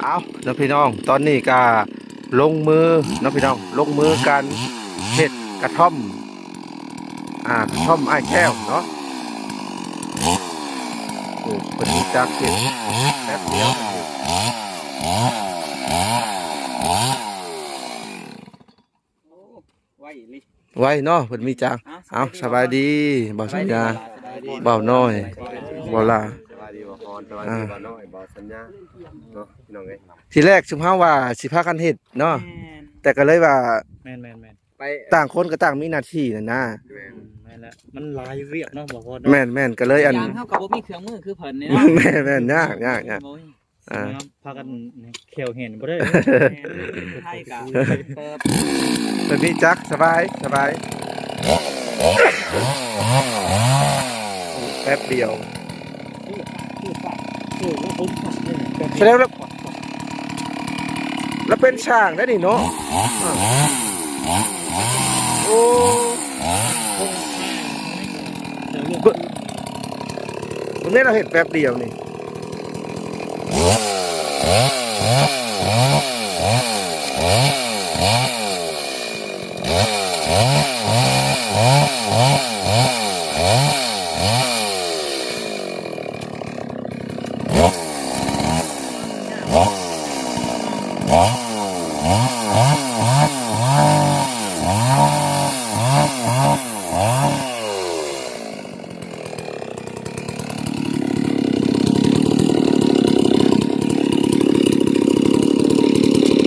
ເອົາເນາະພີ່ນ້ອງ ຕອນນີ້ກະລົງມືເນາະພີ່ນ້ອງ ລົງມືກັນເຮັດກະທ່ອມ ອ່າ ກະທ່ອມອ້າຍແກ້ວເນາະ. ໂອ້ ເພິ່ນຮູ້ຈັກເຮັດແປັບດຽວ ໄວເນາະ ເພິ່ນມີຈັກ. ເອົ້າ ສະບາຍດີ ບ່າວສັນຍາ ບ່າວນ້ອຍ ບ່າວຫຼ້າ ສະບາຍດີບ່າວພອນ ສະບາຍດີບ່າວນ້ອຍ ບ່າວສັນຍາເນາະ ພີ່ນ້ອງເອີຍ. ທີແລກຊຸມເຮົາວ່າຊິພາກັນເຮັດເນາະ ແຕ່ກໍເລີຍວ່າ ແມ່ນໆໆ ຕ່າງຄົນກໍຕ່າງມີໜ້າທີ່ນັ້ນນະ. ແມ່ນແຫຼະ ມັນຫຼາຍວຽກເນາະ ບ່າວພອນເນາະ. ແມ່ນໆ ກໍເລີຍອັນ ຢ່າງເຮົາກໍບໍ່ມີເຄື່ອງມືຄືເພິ່ນນີ້ເນາະ. ແມ່ນໆ ຍາກໆໆ ບໍ່ມີ ອ່າ ພາກັນແຂ້ວແຫ່ນບໍ່ໄດ້ ໄທກະ ເພິ່ນມີຈັກ ສະບາຍ ສະບາຍ ແປັບດຽວ ສະແດງວ່າ ລະເປັນຊ່າງໄດ໋ນີ້ເນາະ. ໂອ້ ເບິ່ງ ເບິ່ງແດ່ ລາວເຮັດແປັບດຽວນີ້.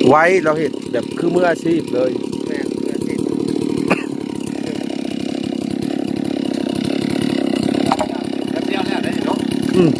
ໄວ ລາວເຮັດແບບຄືມືອາຊີບເລີຍ. ແມ່ນ ມືອາຊີບ ແປັບດຽວແລ້ວໄດ້ເນາະ. ອືມ.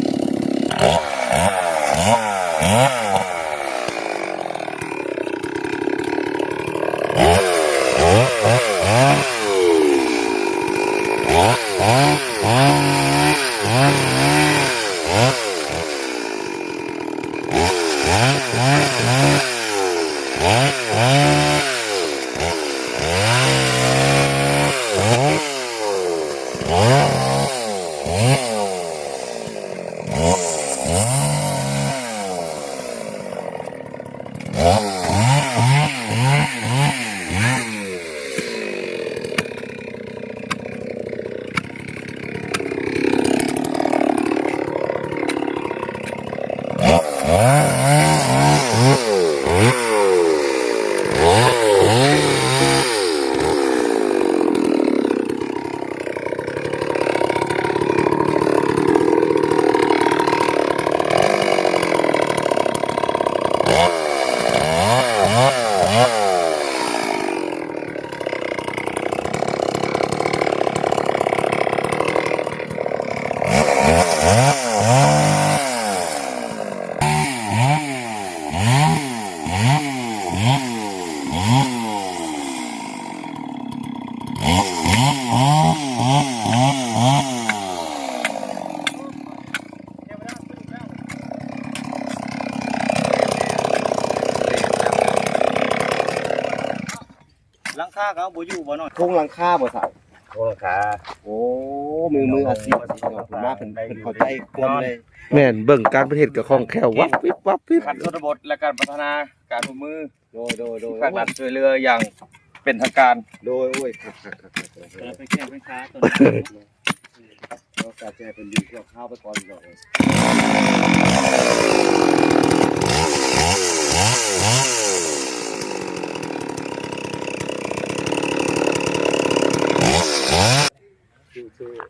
ຫຼັງຄາກໍເອົາບໍ່ຢູ່ບໍ່ນ້ອຍ ໂຄງຫຼັງຄາບໍ່ເຖົ້າ? ໂຄງຫຼັງຄາ ໂອ້ ມື ມືອາຊີບ ມາເພິ່ນ ເພິ່ນເຂົ້າໃຈຄວາມເລີຍ. ແມ່ນ ເບິ່ງການເພິ່ນເຮັດກໍຄ່ອງແຄ້ວ ວັບວິບ ວັບວິບ ຂັ້ນຊົນນະບົດ ແລະ ການພັດທະນາການຮ່ວມມື ໂດຍ ໂດຍ ໂດຍ ພາກລັດຊ່ວຍເຫຼືອຢ່າງເປັນທາງການ. ໂດຍ ໂອ້ຍ ຄັກໆໆໆ ເປັນແຂ້ງເປັນຂາຕົວນີ້ ເນາະ ກະແຈເປັນດິນຊົ່ວຄາວໄປກ່ອນເນາະ.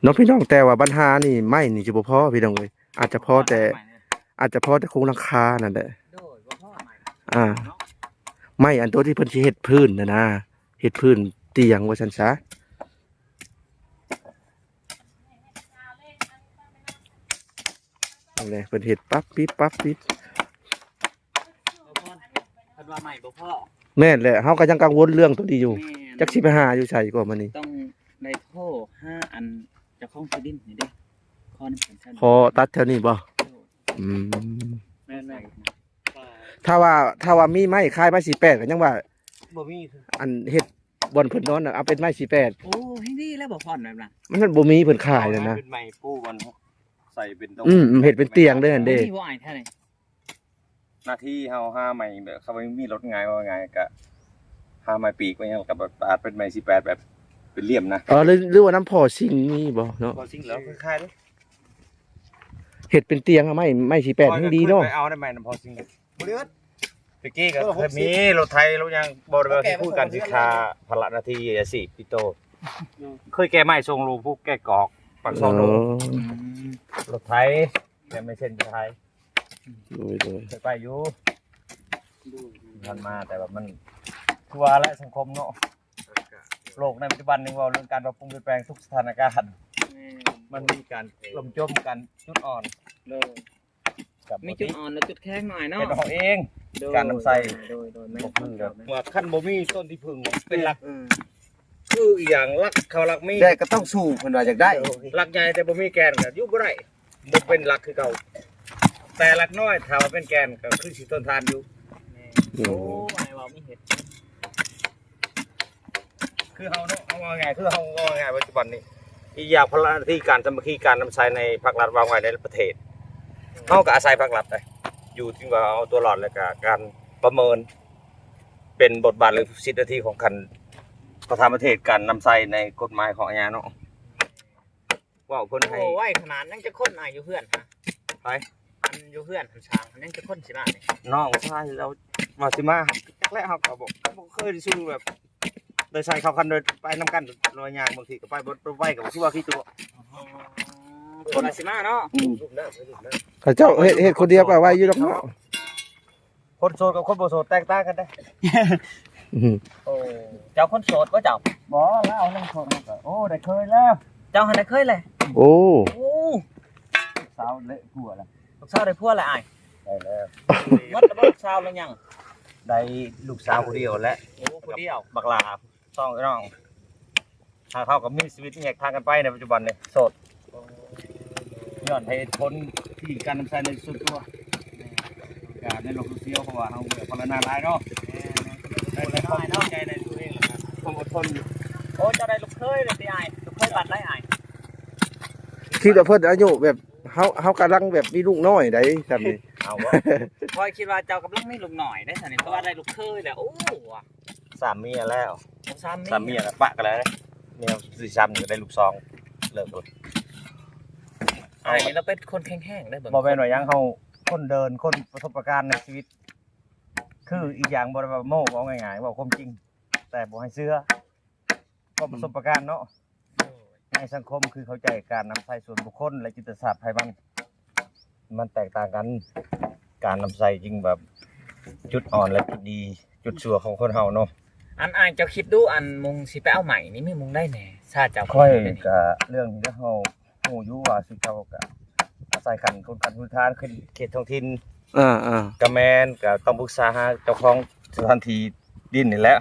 ເນາະ ພີ່ນ້ອງ ແຕ່ວ່າບັນຫານີ້ ໄມ້ນີ້ຈະບໍ່ພໍ ພີ່ນ້ອງເອີຍ ອາດຈະພໍແຕ່ ອາດຈະພໍແຕ່ໂຄງຫຼັງຄານັ້ນແຫຼະ. ໂດຍ ບໍ່ພໍໄມ້ ອ່າ ເນາະ ໄມ້ອັນໂຕທີ່ເພິ່ນຊິເຮັດພື້ນຫັ້ນນະ ເຮັດພື້ນຕຽງວ່າຊັ້ນຊະ. ເອົາແຫຼະ ເພິ່ນເຮັດປັບປິບ ປັບປິບ. ເພິ່ນວ່າໄມ້ບໍ່ພໍ. ແມ່ນແຫຼະ ເຮົາກໍຍັງກັງວົນເລື່ອງໂຕນີ້ຢູ່. ແມ່ນ ຈັກຊິໄປຫາຢູ່ໃສກໍມື້ນີ້. ຕ້ອງໄດ້ໂທຫາອັນເຈົ້າຂອງທີ່ດິນນີ້ເດ້ ຂໍນຳເພິ່ນຊັ້ນ. ຂໍຕັດແຖວນີ້ບໍ່? ໂດຍ. ອືມ ແມ່ນໆ ຖ້າວ່າ ຖ້າວ່າມີໄມ້ ຂາຍໄມ້ສີ່ແປດ ກໍຍັງວ່າບໍ່ມີ ອັນເຮັດບ່ອນເພິ່ນນອນນະ ເອົາເປັນໄມ້ສີ່ແປດ. ໂອ້ ແຮງດີແລ້ວ ບໍ່ຜ່ອນແບບນັ້ນ ມັນບໍ່ມີເພິ່ນຂາຍແລ້ວນະ. ເອົາເປັນໄມ້ປູ່ບ່ອນໃສ່ເປັນໂຕະ ອືມ ເຮັດເປັນຕຽງເດ້ຫັ້ນເດ້. ມີບໍ່ອ້າຍແຖວນີ້? ໜ້າທີ່ເຮົາຫາໄມ້ແບບ ເຂົາບໍ່ມີລົດງ່າຍ ເວົ້າງ່າຍກະຫາໄມ້ປີກໄມ້ຫຍັງ ແລ້ວກະແບບປາດເປັນໄມ້ສີ່ແປດແບບເປັນຫຼ່ຽມນະ. ອໍ ຫຼື ຫຼືວ່ານຳພໍ່ຊິງມີບໍ່ເນາະ? ພໍຊິງແລ້ວ ຄ້າຍໆເດ້. ເຮັດເປັນຕຽງ ເອົາໄມ້ ໄມ້ສີ່ແປດ ຍັງດີເນາະ. ຂ້ອຍກໍເຄີຍໄປເອົາໄດ້ໄມ້ນຳພໍ່ຊິງເດ້ ບໍ່ເຫຼືອ. ຕະກີ້ກໍເຄີຍມີລົດໄຖລົດຫຍັງ ບໍ່ໄດ້ວ່າຊິຄຸຍກັນ ຊິຂ້າພາລະໜ້າທີ່ອາຊີບຕິດໂຕ. ເຄີຍແກ່ໄມ້ສົ່ງລູກຜູ້ແກ່ກອກ ປາກຊ່ອງໂດ. ເອີ ອືມ ລົດໄຖ ແຕ່ໄມ້ເສັ້ນໄປຂາຍ. ໂດຍ ໂດຍ ເຄີຍໄປຢູ່ ໂດຍ ຜ່ານມາ ແຕ່ວ່າມັນ ຄືວ່າແຫຼະ ສັງຄົມເນາະ ໂລກໃນປັດຈຸບັນນີ້ ເວົ້າເລື່ອງການປັບປຸງປ່ຽນແປງທຸກສະຖານະການ ແມ່ນ ມັນມີການລົ້ມຈົມ ການຈຸດອ່ອນ ໂດຍ ກັບ ມີຈຸດອ່ອນ ແລະ ຈຸດແຂງໜ້ອຍເນາະ ເປັນຂອງເອງ ໂດຍ ການນຳໃຊ້ ໂດຍ ໂດຍ ແມ່ນ ບໍ່ຄືແບບວ່າຄັນບໍ່ມີຕົ້ນທີ່ເພິ່ງເປັນຫຼັກ ເອີ ຄືອີ່ຫຍັງ ຫຼັກເຂົາຫຼັກມີ ແຕ່ກໍຕ້ອງສູ້ ເພິ່ນວ່າຢາກໄດ້ ຫຼັກໃຫຍ່ແຕ່ບໍ່ມີແກ່ນກໍຢູ່ບໍ່ໄດ້ ບໍ່ເປັນຫຼັກຄືເກົ່າ. ແຕ່ຫຼັກນ້ອຍຖ້າວ່າເປັນແກ່ນກໍຄືຊິທົນທານຢູ່. ແມ່ນ ໂອ້ ອ້າຍເວົ້າມີເຫດຜົນ ຄືເຮົາເນາະ ເຮົາເວົ້າງ່າຍ ຄືເຮົາເວົ້າງ່າຍປັດຈຸບັນນີ້ ອີກຢ່າງພາລະໜ້າທີ່ການສາມັກຄີ ການນຳໃຊ້ໃນພາກລັດ ເວົ້າງ່າຍໃນປະເທດ ເຮົາກໍອາໄສພາກລັດເດ້ ຢູ່ທີ່ວ່າເອົາຕົວລອດ ແລ້ວກໍການປະເມີນ ເປັນບົດບາດ ຫຼື ສິດໜ້າທີ່ຂອງຄັນປະທານປະເທດ ການນຳໃຊ້ໃນກົດໝາຍຂອງອາຍາເນາະ. ເວົ້າເພິ່ນໃຫ້ ໂອ້ ໄວຂະໜາດ ຍັງຈັກຄົນອ້າຍຢູ່ເຮືອນຫະ? ໃຜ? ອັນຢູ່ເຮືອນ ອັນຊ່າງ ຍັງຈັກຄົນຊິມານີ້? ນ້ອງຊາຍລາວວ່າຊິມາ ຈັກແຫຼະ ເຮົາກໍບໍ່ ບໍ່ເຄີຍໄດ້ສູ່ແບບ ໄດ້ໃສ່ເຂົ້າຄັນໂດຍໄປນຳກັນ ລອຍຍ່າງ ບາງທີກໍໄປບໍ່ໄປ ກໍບໍ່ຄືວ່າຄືຕົວະ. ເພິ່ນວ່າຊິມາເນາະ. ອືມ ເຂົາເຈົ້າເຮັດ ເຮັດຄົນດຽວກໍໄວຢູ່ດອກເນາະ. ຄົນໂສດກັບຄົນບໍ່ໂສດແຕກຕ່າງກັນເດ້. ອືມ ໂອ້ ເຈົ້າຄົນໂສດບໍ່ເຈົ້າ? ບໍ່ ລາວຍັງໂສດ ເຮົາກໍ ໂອ້ ໄດ້ເຄີຍແລ້ວ. ເຈົ້າຫັ້ນໄດ້ເຄີຍແລ້ວ? ໂອ້ ໂອ້ ລູກສາວເລະຜົວແລ້ວ. ລູກສາວໄດ້ຜົວແລ້ວອ້າຍ? ໄດ້ແລ້ວ. ໝົດແລ້ວບໍ່ ລູກສາວ ຫຼືຍັງ? ໄດ້ລູກສາວຜູ້ດຽວແຫຼະ. ໂອ້ ຜູ້ດຽວ ບັກຫຼ້າ ສອງພີ່ນ້ອງ ທາງເຮົາກໍມີຊີວິດແຍກທາງກັນໄປໃນປັດຈຸບັນນີ້ ໂສດ ຍ້ອນເຫດຜົນທີ່ການນຳໃຊ້ໃນສ່ວນຕົວ ການໃນໂລກໂຊຊຽວ ເພາະວ່າເຮົາບໍ່ໄດ້ພັດທະນາຫຼາຍເນາະ ແມ່ນ ໄດ້ແຕ່ຄວາມເຂົ້າໃຈໃນຕົວເອງ ແລ້ວກໍຄວາມອົດທົນ. ໂອ້ ເຈົ້າໄດ້ລູກເຂີຍແລ້ວຕິອ້າຍ? ລູກເຂີຍບ້ານໃດອ້າຍ? ຄິດວ່າເພິ່ນອາຍຸແບບເຮົາ ເຮົາກຳລັງແບບມີລູກນ້ອຍໃດ໋ ຊ່ຳນີ້. ເອົາບໍ່? ຂ້ອຍຄິດວ່າເຈົ້າກຳລັງມີລູກນ້ອຍໃດ໋ ຊ່ຳນີ້ ເພາະວ່າໄດ້ລູກເຂີຍແລ້ວ. ໂອ້ ສາມເມຍແລ້ວ ໂອ້ ສາມເມຍ ສາມເມຍແລ້ວ ປະກັນແລ້ວ ເມຍຊິສາມກໍໄດ້ລູກສອງ ເລີກແລ້ວ. ອ້າຍນີ້ລາວເປັນຄົນແຂງແຮງເດ້ ເບິ່ງ ບໍ່ແມ່ນວ່າຫຍັງ ເຮົາຄົນເດີນ ຄົນປະສົບປະການໃນຊີວິດ ຄືອີກຢ່າງ ບໍ່ໄດ້ວ່າໂມ້ ເວົ້າງ່າຍໆ ເວົ້າຄວາມຈິງ ແຕ່ບໍ່ໃຫ້ເຊື່ອ ເພາະປະສົບປະການເນາະ ໃນສັງຄົມຄືເຂົ້າໃຈການນຳໃຊ້ສ່ວນບຸກຄົນ ແລະ ຈິດຕະສາດໃຜມັນ ມັນແຕກຕ່າງກັນ ການນຳໃຊ້ຈຶ່ງແບບຈຸດອ່ອນ ແລະ ຈຸດດີ ຈຸດຊົ່ວຂອງຄົນເຮົາເນາະ. ອັນອ້າຍເຈົ້າຄິດດູ ອັນມຸງຊິໄປເອົາໄມ້ນີ້ ມີມຸງໃດແດ່ ຊາເຈົ້າ? ຂ້ອຍກໍເລື່ອງທີ່ເຮົາຮູ້ຢູ່ວ່າ ຊຸມເຈົ້າກໍອາໄສຂັ້ນຄົນຂັ້ນພື້ນຖານ ຂຶ້ນເຂດທ້ອງຖິ່ນ ອ່າໆ ກໍແມ່ນ ກໍຕ້ອງປຶກສາຫາເຈົ້າຂອງສະຖານທີ່ດິນນີ້ແຫຼະ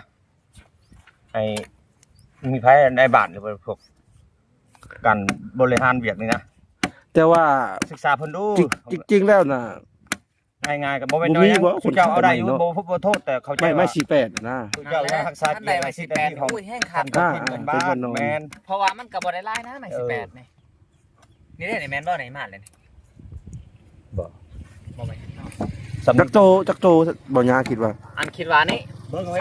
ໃຫ້ມີໃຜໃນບ້ານ ຫຼືວ່າພວກການບໍລິຫານວຽກນີ້ນະ ແຕ່ວ່າສຶກສາເພິ່ນດູ. ຈິງໆແລ້ວນະ ງ່າຍໆກໍບໍ່ແມ່ນນ້ອຍ ບໍ່ມີບໍ່ ເຈົ້າເອົາໄດ້ຢູ່ ບໍ່ ບໍ່ໂທດ ແຕ່ເຂົາເຈົ້າ ໄມ້ສີ່ແປດນະ ເຈົ້າຍັງຮັກສາກຽດ ໄມ້ສີ່ແປດ ໂອ້ຍ ແຮງຄັກ ເປັນບ້ານ ແມ່ນ ເພາະວ່າມັນກໍບໍ່ໄດ້ຫຼາຍນະ ໄມ້ສີ່ແປດນີ້. ນີ້ເດ້ ນີ້ແມ່ນບໍ່ນີ້ ມາດເລີຍນີ້? ບໍ່ ບໍ່ແມ່ນເນາະ. ຈັກໂຕ ຈັກໂຕ ບໍ່ຍາຄິດວ່າ ອັນຄິດວ່ານີ້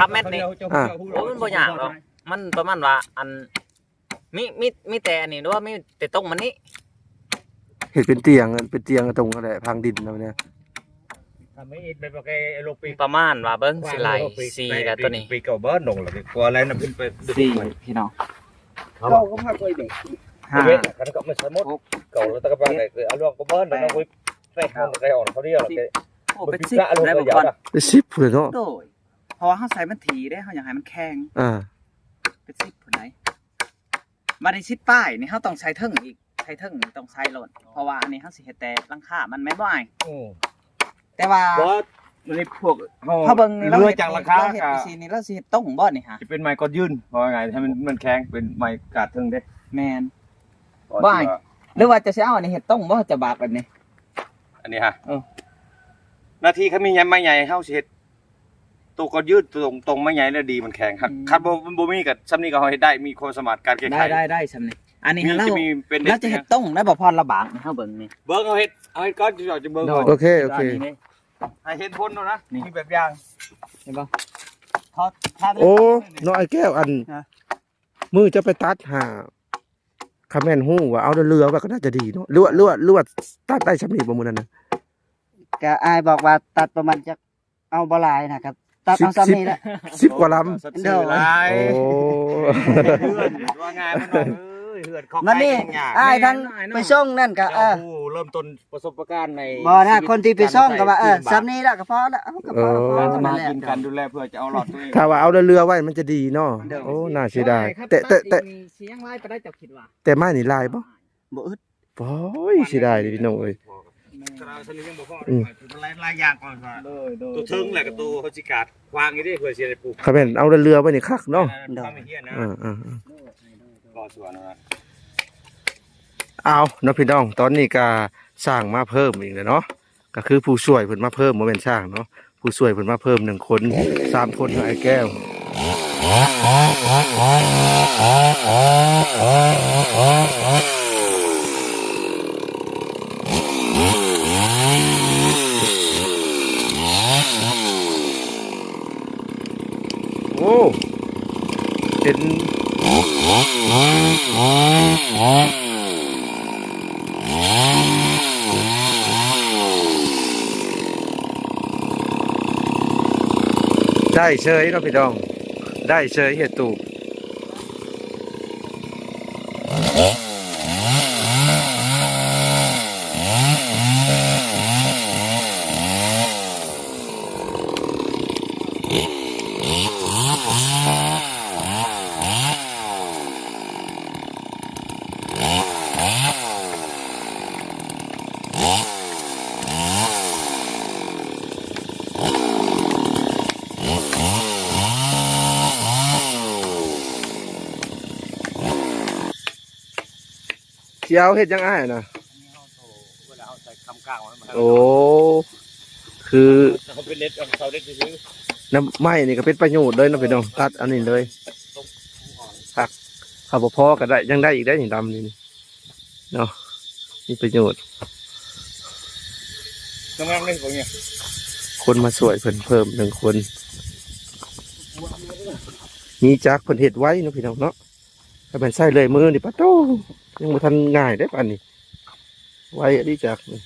ສາມແມັດນີ້ ໂອ້ ມັນບໍ່ຍາກດອກ ມັນປະມານວ່າ ອັນ ມີ ມີ ມີແຕ່ອັນນີ້ ຫຼືວ່າມີແຕ່ຕົງມັນນີ້ ເຮັດເປັນຕຽງ ເປັນຕຽງຕົງຫັ້ນແຫຼະ ພັງດິນນຳນີ້. ປະມານວ່າເບິ່ງຊິໄລ່ສີ່ແລ້ວໂຕນີ້ ປີເກົ່າບ້ານດົງລະ ກວ່າແລ້ວນຳຂຶ້ນໄປສີ່ ພີ່ນ້ອງ ເກົ້າກໍພາໄປເດ້ ຫ້າ ເວັນ ຄັນກໍມາສະໝົດ ຫົກ ເກົ້າແລ້ວຕະກະບ້ານໄດ້ ເອົາລວມກໍບ້ານ ແປດ ເອົາໄປ ໄປເອົາໄປອອກເຂົາດຽວ ສິບ ໂອ້ ເປັນສິບໄດ້ບໍ່ກ່ອນ ເປັນສິບພຸ້ນເນາະ. ໂດຍ ເພາະວ່າເຮົາໃສ່ມັນຖີ່ເດ້ ເຮົາຢາກໃຫ້ມັນແຂງ ອ່າ ເປັນສິບພຸ້ນໃດ໋. ບາດນີ້ສິບປາຍນີ້ ເຮົາຕ້ອງໃສ່ເທິງອີກ ໃສ່ເທິງນີ້ຕ້ອງໃສ່ໂລດ ເພາະວ່າອັນນີ້ເຮົາຊິເຮັດແຕ່ຫຼັງຄາມັນ ແມ່ນບໍ່ອ້າຍ? ອືມ ແຕ່ວ່າ ບໍ່ ອັນນີ້ພວກເຮົາ ເຮົາເບິ່ງນີ້ ເຫຼືອຈາກຫຼັງຄາ ລາວເຮັດ ລາວເຮັດຈັ່ງຊີ້ນີ້ ລາວຊິເຮັດຕົງບໍ່ນີ້ຫາ? ຊິເປັນໄມ້ກ້ອນຢືນ ເວົ້າງ່າຍໆ ໃຫ້ມັນ ມັນແຂງ ເປັນໄມ້ກາດເທິງເດ້. ແມ່ນ ບໍ່ອ້າຍ? ຫຼືວ່າຈະຊິເອົາອັນນີ້ເຮັດຕົງບໍ່ ຈະບາກແບບນີ້? ອັນນີ້ຫາ? ເອີ ໜ້າທີ່ຄັນມີໄມ້ໃຫຍ່ ເຮົາຊິເຮັດ ໂຕກໍຢືດຕົງ ຕົງໄມ້ໃຫຍ່ແລ້ວດີ ມັນແຂງ. ຄັນ ອືມ ຄັນບໍ່ ມັນບໍ່ມີກໍ ສ່ຳນີ້ກໍເຮົາເຮັດໄດ້ ມີຄວາມສາມາດການແກ້ໄຂ ໄດ້ ໄດ້ ໄດ້ສ່ຳນີ້. ອັນນີ້ ມີ ລາວ ຈະມີເປັນ ລາວຈະເຮັດຕົງໄດ້ບໍ່ ພອນລະບາກນີ້ ເຮົາເບິ່ງນີ້ ເບິ່ງ ເຮົາເຮັດ ເຮົາເຮັດກ່ອນ ຈະເບິ່ງ ໂດຍ ໂອເຄ ໂອເຄ ອັນນີ້ນີ້ ໃຫ້ເຫັນຜົນໂລດນະ ນີ້ ມີແບບຢ່າງ ເຫັນບໍ່? ທາ ທາ ໂອ້ ເນາະ ອ້າຍແກ້ວ ອັນ ຮະ? ມື້ເຈົ້າໄປຕັດຫາ ຄະແມ່ນຮູ້ວ່າເອົາເຫຼືອໄວ້ກໍໜ້າຈະດີເນາະ ຫຼືວ່າ ຫຼືວ່າ ຫຼືວ່າຕັດໄດ້ຊ່ຳນີ້ບໍ່ມື້ນັ້ນນະ? ກະອ້າຍບອກວ່າຕັດປະມານຈັກ ເອົາບໍ່ຫຼາຍນະ ກໍຕັດເອົາຊ່ຳນີ້ແຫຼະ ສິບ ສິບກວ່າລຳ ໂດຍ ຫຼາຍ ໂອ້ ເຮືອນວ່າງ່າຍ ມັນນ້ອຍເອີຍ ເຮືອນຂອງ ມັນນີ້ ອ້າຍທັງໄປສົ່ງນັ້ນກໍ ເອີ ເຈົ້າຜູ້ເລີ່ມຕົ້ນປະສົບປະການໃນ ບໍ່ນະ ຊີວິດ ຄົນທີ່ໄປສົ່ງກໍວ່າ ເອີ ການລຳບາກ ຊ່ຳນີ້ລະກໍພໍລະ ເອົາກໍພໍ ເອີ ພໍ ມາກິນກັນ ດູແລເພື່ອຈະເອົາລອດຕົວເອງ ຖ້າວ່າເອົາເຫຼືອໆໄວ້ມັນຈະດີເນາະ ໂດຍ ໂອ້ ໜ້າເສຍດາຍ ແຕ່ ແຕ່ ແຕ່ ຊິຍັງຫຼາຍປານໃດ ເຈົ້າຄິດວ່າ? ແຕ່ໄມ້ນີ້ຫຼາຍບໍ່? ບໍ່ອຶດ ໂອ້ຍ ເສຍດາຍເດ້ພີ່ນ້ອງເອີຍ ອືມ ຫຼາຍ ຫຼາຍຢ່າງກ່ອນວ່າ ໂດຍ ໂດຍ ຕົວເທິງແຫຼະ ກໍຕົວເຮົາຊິກາດຂວາງຢູ່ເດ້ ເພື່ອຊິໄດ້ປູກ ຄັນແມ່ນເອົາເຫຼືອໄວ້ນີ້ຄັກເນາະ ເອີ ເອີ ເອີ ກໍສວນວ່າ ເອົາເນາະພີ່ນ້ອງ ຕອນນີ້ກໍສ້າງມາເພີ່ມອີກແລ້ວເນາະ ກໍຄືຜູ້ຊ່ວຍເພິ່ນມາເພີ່ມ ບໍ່ແມ່ນຊ່າງເນາະ ຜູ້ຊ່ວຍເພິ່ນມາເພີ່ມໜຶ່ງຄົນ ສາມຄົນ ອ້າຍແກ້ວ ໂອ້ ເປັນ ໄດ້ເຊີຍເນາະພີ່ນ້ອງ ໄດ້ເຊີຍເຮັດຕູບ. ຊິເອົາເຮັດຫຍັງອ້າຍນະ? ອັນນີ້ເຮົາໂຕ ເວລາເຮົາໃສ່ຄຳກາງໄວ້ ໂອ້ ຄືເຮົາເປັນເນັດ ເອົາເສົາເນັດຊື່ໆ ນຳໄມ້ນີ້ກໍເປັນປະໂຫຍດເລີຍເນາະພີ່ນ້ອງ ຕັດອັນນີ້ເລີຍ ຄັກ ຖ້າບໍ່ພໍກໍໄດ້ ຍັງໄດ້ອີກໄດ໋ນີ້ ດຳນີ້ເນາະ ມີປະໂຫຍດ ງາມໆເລີຍ ຄົນມາຊ່ວຍເພິ່ນເພີ່ມໜຶ່ງຄົນ ມີຈັກເພິ່ນເຮັດໄວເນາະພີ່ນ້ອງເນາະ. ຖ້າແມ່ນໃຊ້ເລື່ອຍມືນີ້ ປະໂທ້ ຍັງບໍ່ທັນງ່າຍເດ້ປານນີ້ ໄວອີ່ຫຼີຈັກນີ້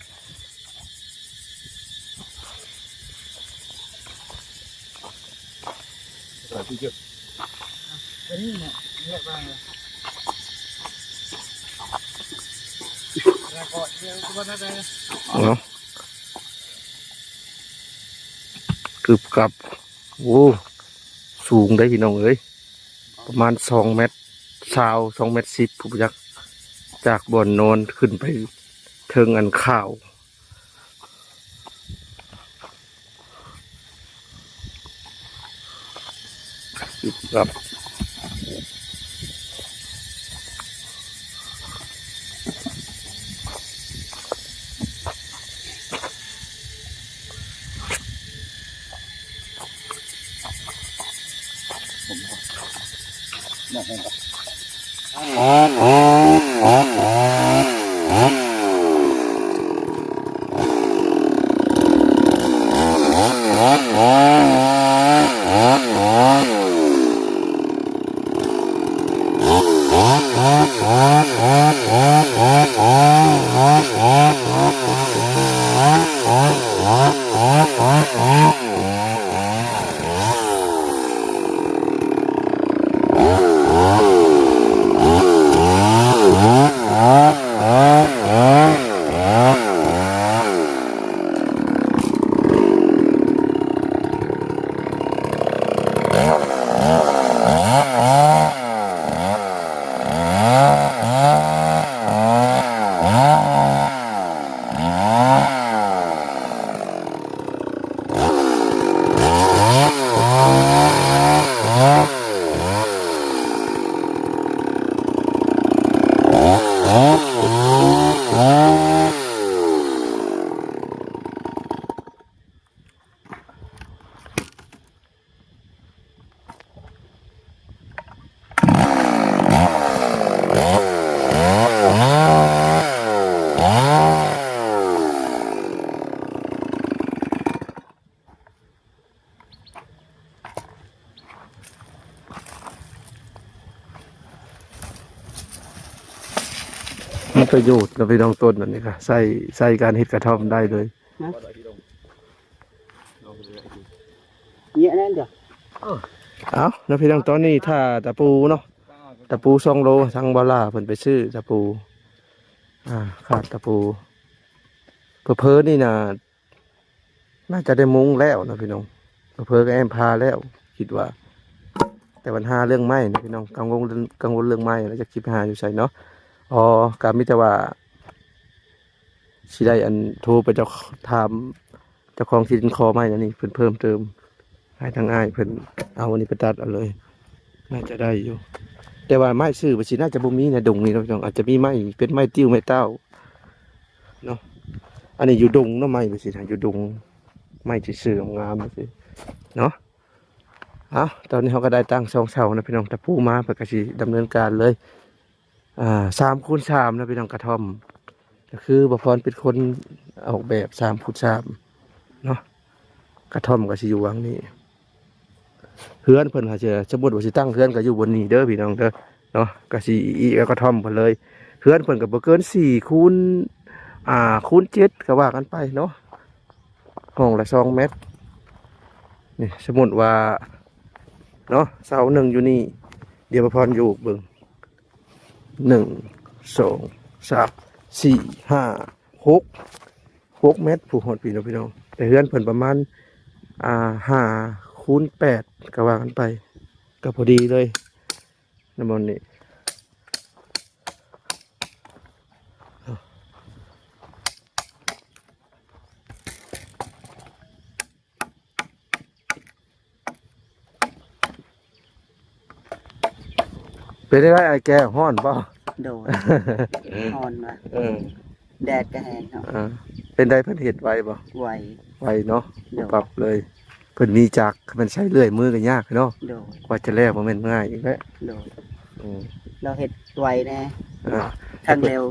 ເນາະ ກຶບກັບ ໂອ້ ສູງເດ້ພີ່ນ້ອງເອີຍ. ປະມານສອງແມັດຊາວ ສອງແມັດສິບ ຜູ້ຈັກ ຈາກບ່ອນນອນຂຶ້ນໄປເທິງອັນຂ້າວ ປະໂຫຍດເນາະພີ່ນ້ອງ ຕົ້ນອັນນີ້ກໍໃຊ້ ໃຊ້ການເຮັດກະທ່ອມໄດ້ເລີຍ. ເນາະ ເຍາະນັ້ນເດີ ເອົາເນາະພີ່ນ້ອງ ຕອນນີ້ຖ້າຕະປູເນາະ ຕະປູສອງໂລ ທາງບ່າວຫຼ້າເພິ່ນໄປຊື້ຕະປູ ອ່າ ຂາດຕະປູ ເຜີໆນີ້ນະ ໜ້າຈະໄດ້ມຸງແລ້ວນະພີ່ນ້ອງ ເຜີໆກໍແອ້ມພາແລ້ວ ຄິດວ່າ ແຕ່ບັນຫາເລື່ອງໄມ້ນະພີ່ນ້ອງ ກັງວົນ ກັງວົນເລື່ອງໄມ້ ແລ້ວຈັກຊິໄປຫາຢູ່ໃສເນາະ. ອໍ ກໍມີແຕ່ວ່າ ຊິໄດ້ອັນໂທໄປເຈົ້າ ຖາມເຈົ້າຂອງທີ່ດິນຂໍໄມ້ອັນນີ້ເພິ່ນເພີ່ມເຕີມ ໃຫ້ທາງອ້າຍເພິ່ນເອົາອັນນີ້ໄປຕັດເອົາເລີຍ ໜ້າຈະໄດ້ຢູ່. ແຕ່ວ່າໄມ້ຊື່ໄປຊິໜ້າຈະບໍ່ມີໃນດົງນີ້ເນາະພີ່ນ້ອງ ອາດຈະມີໄມ້ເປັນໄມ້ຕິ້ວໄມ້ເຕົ້າເນາະ. ອັນນີ້ຢູ່ດົງເນາະ ໄມ້ໄປຊິນະ ຢູ່ດົງ ໄມ້ຊື່ໆງາມໆໄປຊິເນາະ. ເອົາ ຕອນນີ້ເຮົາກໍໄດ້ຕັ້ງສອງເສົານະພີ່ນ້ອງ ຕະປູມາ ເພິ່ນກໍຊິດຳເນີນການເລີຍ ອ່າ ສາມຄູນສາມນະພີ່ນ້ອງ ກະທ່ອມ ກໍຄືບ່າວພອນເປັນຄົນອອກແບບສາມຄູນສາມເນາະ. ກະທ່ອມກໍຊິຢູ່ຫວ່າງນີ້ ເຮືອນເພິ່ນຫາຈະ ສົມມຸດວ່າຊິຕັ້ງເຮືອນກໍຢູ່ບ່ອນນີ້ເດີພີ່ນ້ອງເດີເນາະ ກໍຊິອີກກັບກະທ່ອມເພິ່ນເລີຍ. ເຮືອນເພິ່ນກໍບໍ່ເກີນສີ່ຄູນ ອ່າ ຄູນເຈັດ ກໍວ່າກັນໄປເນາະ ຫ້ອງລະສອງແມັດ. ນີ້ ສົມມຸດວ່າເນາະ ເສົາໜຶ່ງຢູ່ນີ້ ດຽວບ່າວພອນໂຍກເບິ່ງ ໜຶ່ງ ສອງ ສາມ ສີ່ ຫ້າ ຫົກ ຫົກແມັດ ຜູ້ຮອດພີ້ເນາະພີ່ນ້ອງ. ແຕ່ເຮືອນເພິ່ນປະມານ ອ່າ ຫ້າຄູນແປດ ກໍວ່າກັນໄປ ກໍພໍດີເລີຍໃນບ່ອນນີ້. ເປັນໄດ້ອ້າຍແກ້ວ ຮ້ອນບໍ່? ໂດຍ ຮ້ອນວ່າ ເອີ ແດດກໍແຮງເນາະ. ເອີ ເປັນໄດ ເພິ່ນເຮັດໄວບໍ່? ໄວ ໄວເນາະ ໂດຍ ປັບເລີຍ. ເພິ່ນມີຈັກ ຄັນແມ່ນໃຊ້ເລື່ອຍມືກໍຍາກເນາະ. ໂດຍ ກວ່າຈະແລ້ວບໍ່ແມ່ນງ່າຍອີກແຫຼະ. ໂດຍ ອືມ ລາວເຮັດໄວແດ່ ອ່າ ທັງເລັວ.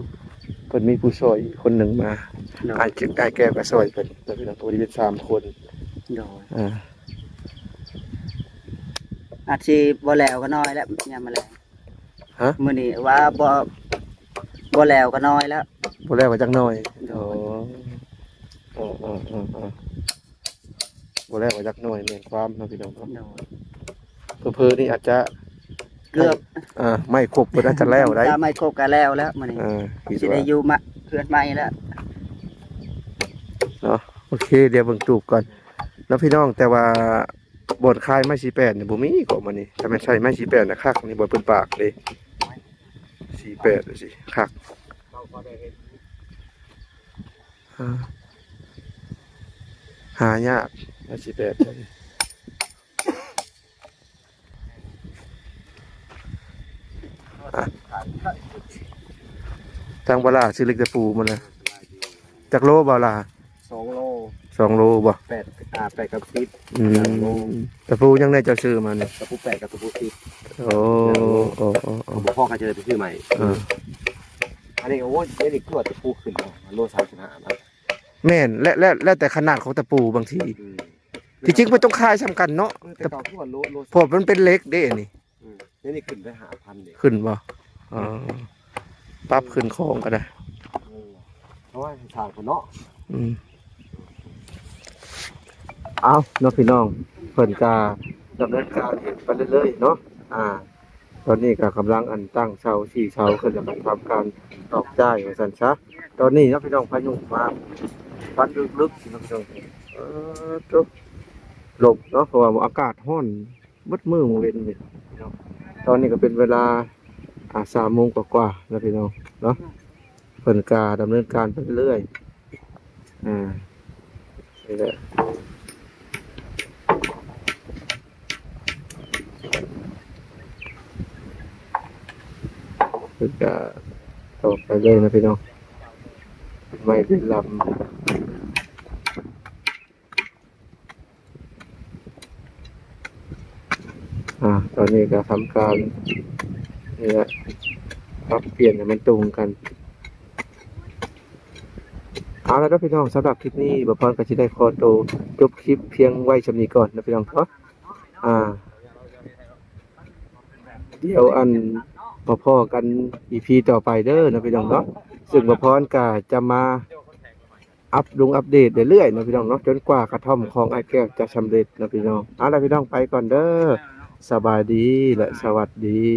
ເພິ່ນມີຜູ້ຊ່ອຍຄົນໜຶ່ງມາ ໂດຍ ອ້າຍ ອ້າຍແກ້ວກໍຊ່ອຍເພິ່ນ ແລ້ວເພິ່ນກໍພໍດີເປັນສາມຄົນ. ໂດຍ ອ່າ ອາດຊິບໍ່ແລ້ວກໍໜ້ອຍແລ້ວ ຍາມມາແລງ. ຮະ? ມື້ນີ້ວ່າບໍ່ ບໍ່ແລ້ວກໍໜ້ອຍແລ້ວ ບໍ່ແລ້ວກໍຈັກໜ້ອຍ. ໂດຍ ອໍ ເອີໆໆໆ ບໍ່ແລ້ວກໍຈັກໜ້ອຍ ແມ່ນຄວາມເນາະພີ່ນ້ອງເນາະ. ໂດຍ ເຜີໆນີ້ອາດຈະ ເກືອບ ອ່າ ໄມ້ຄົບເພິ່ນອາດຈະແລ້ວໄດ້ ຖ້າໄມ້ຄົບກໍແລ້ວແລ້ວມື້ນີ້. ເອີ ຊິໄດ້ຢູ່ມາເຮືອນໃໝ່ແລ້ວເນາະ. ໂອເຄ ດຽວເບິ່ງຕູບກ່ອນເນາະພີ່ນ້ອງ ແຕ່ວ່າ ບ່ອນຂາຍໄມ້ສີ່ແປດນີ້ບໍ່ມີກໍມື້ນີ້ ຖ້າແມ່ນໃຊ້ໄມ້ສີ່ແປດນະຄັກ ນີ້ບ່ອນເພິ່ນປາກເດ້ ສີ່ແປດຈັ່ງຊີ້ຄັກ. ຫາ ຫາຍາກ ໄມ້ສີ່ແປດ. ອ່ະ ທາງບ່າວຫຼ້າຊື້ເຫຼັກຕະປູມາແລ້ວ ຈັກໂລບ່າວຫຼ້າ? ສອງໂລ ສອງໂລບໍ່? ແປດ ອ່າ ແປດກັບສິບ. ອືມ ສອງໂລ. ຕະປູຫຍັງແດ່ເຈົ້າຊື້ມານີ້? ຕະປູແປດກັບຕະປູສິບ. ໂອ້ ໂອ້ ໂອ້ ໂອ້ ບໍ່ພໍກໍຈະໄດ້ໄປຊື້ໃໝ່. ເອີ ອັນນີ້ ໂອ້ຍ ດຽວນີ້ຄືວ່າຕະປູຂຶ້ນເນາະ ໂລສາມສິບຫ້າບາດ. ແມ່ນ ແລະ ແລະ ແລ້ວແຕ່ຂະໜາດຂອງຕະປູບາງທີ. ອືມ ທີ່ຈິງມັນຕ້ອງຂາຍສ່ຳກັນເນາະ ອືມ ແຕ່ເກົ່າຄືວ່າໂລ ໂລ ເພາະມັນເປັນເຫຼັກເດ້ນີ້. ອືມ ດຽວນີ້ຂຶ້ນໄປຫ້າພັນເດ້. ຂຶ້ນບໍ່? ອໍ ປັບຂຶ້ນຂອງກໍໄດ້. ໂອ້ ເອົາໄວ້ໃຫ້ຊ່າງເພິ່ນເນາະ. ອືມ ເອົາເນາະພີ່ນ້ອງ ເພິ່ນກະດຳເນີນການເຮັດໄປເລື້ອຍໆເນາະ. ອ່າ ຕອນນີ້ກະກຳລັງອັນຕັ້ງເສົາ ສີ່ເສົາຂຶ້ນ ແລ້ວກະທຳການຕອກຈ້າຍວ່າຊັ້ນຊະ. ຕອນນີ້ເນາະພີ່ນ້ອງ ພາຍຸມາ ພັນລຶກໆເນາະພີ່ນ້ອງ. ເອີ ໂຕ ລົມເນາະ ເພາະວ່າອາກາດຮ້ອນ ເບິດມື້ມື້ເວັນນີ້ເນາະ. ຕອນນີ້ກໍເປັນເວລາ ອ່າ ສາມໂມງກວ່າໆແລ້ວພີ່ນ້ອງເນາະ. ເພິ່ນກະດຳເນີນການໄປເລື້ອຍໆ ອ່າ ນີ້ແຫຼະ ເພິ່ນກະຕອກໄປເລີຍນະພີ່ນ້ອງ ເປັນໄມ້ເປັນລຳ. ອ່າ ຕອນນີ້ກໍທຳການ ນີ້ແຫຼະ ປັບປ່ຽນໃຫ້ມັນຕົງກັນ. ເອົາລະເດີພີ່ນ້ອງ ສຳລັບຄລິບນີ້ ບ່າວພອນກໍຊິໄດ້ຂໍໂຕຈົບຄລິບພຽງໄວ້ສ່ຳນີ້ກ່ອນນະພີ່ນ້ອງເນາະ. ອ່າ ດຽວອັນ ມາພໍ້ກັນອີພີຕໍ່ໄປເດີນະພີ່ນ້ອງເນາະ. ຊຶ່ງບ່າວພອນກໍຈະມາອັບລົງອັບເດດເລື້ອຍໆເນາະພີ່ນ້ອງເນາະ ຈົນກວ່າກະທ່ອມຂອງອ້າຍແກ້ວຈະສຳເລັດເນາະພີ່ນ້ອງ. ເອົາລະພີ່ນ້ອງ ໄປກ່ອນເດີ້. ສະບາຍດີແລະສະຫວັດດີ.